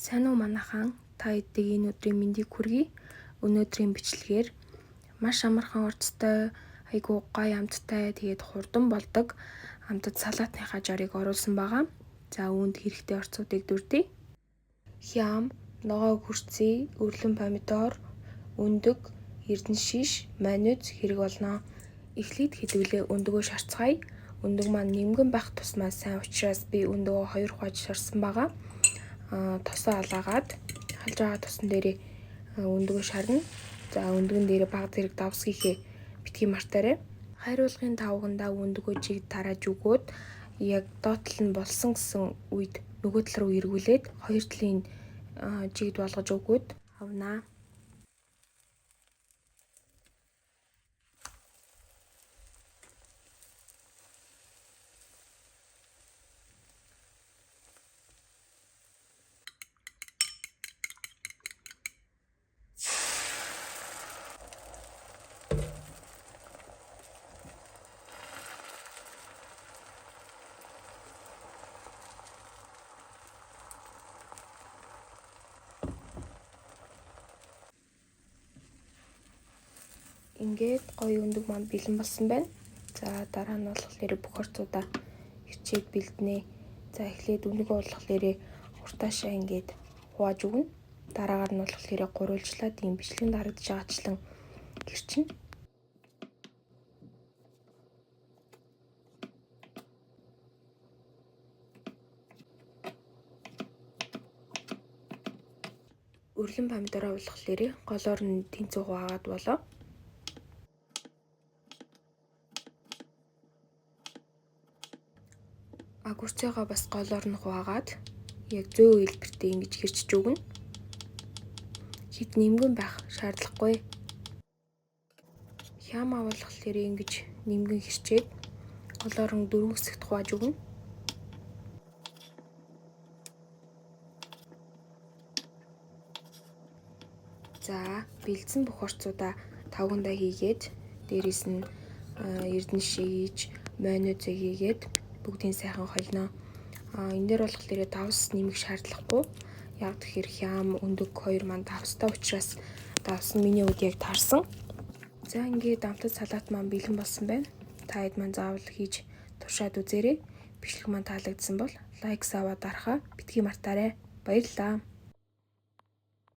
Сайн уу манайхан, та хэдийг энэ өдрийн мэндийг хүргэе. Өнөөдрийн бичлэгээр маш амархан орцтой, айгүй гоё амттай, тэгээд хурдан болдог амтад салаатныхаа жарыг оруулсан байгаа. За үүнд хэрэгтэй орцуудыг дүрдээ. Хям, ногоо гүрцээ, өрлөн помидор, өндөг, эрдэнэ шиш, майонез хэрэг болно. Эхлээд хэдүүлээ өндөгөө шарцгаая. Өндөг маань нэмгэн байх тусмаа сайн учраас би өндөгөө 2 хувааж шарсан байгаа. Тосоо алаагаад халж байгаа тосон дээрээ өндөгөө шарна. За өндгөн дээрээ баг зэрэг давс хийхээ битгий мартаарай. Хайруулгын тавгандаа өндөгөө чиг тарааж өгөөд яг доод тал нь болсон гэсэн үед нөгөө тал руу эргүүлээд хоёр талын жигд болгож өгөөд авнаа. Ингээд гоё өндөг маань бэлэн болсон байна. За дараа нь болохоор бүх орцуудаа хичээд бэлднэ. За эхлээд өндөгөө болохоор уртаашаа ингээд хувааж өгнө. Дараагаар нь болохоор гурвалжлаад ийм бичлэгэнд харагдаж байгаачлан гэрчинэ. Өрлөн помидороо болохоор голоор нь тэнцүү хуваагаад болоо. Огурцыгаа бас голоор нь хуваагаад яг зөө хэлбэртэй ингэж хэрчиж өгнө. Хэд нэмгэн байх шаардлагагүй. Хямаа болохоор ингэж нэмгэн хэрчээд голоор нь 4 хэсэгт хувааж өгнө. За бэлдсэн бүх орцуудаа тавгандаа хийгээд дээрээс нь эрдэнэ шигийж, майонезыг хийгээд бүгдийн сайхан холино. Энэ дээр болохоор давс нэмэх шаардлагагүй. Яг тэгэхээр хям, өндөг хоёр маань давстай учраас давс нь миний хувьд яг таарсан. За ингээд амтад салаат маань бэлэн болсон байна. Та хэд маань заавал хийж туршаад үзээрэй. Бичлэг маань таалагдсан бол лайк саваа дарахаа битгий мартаарай. Баярлалаа.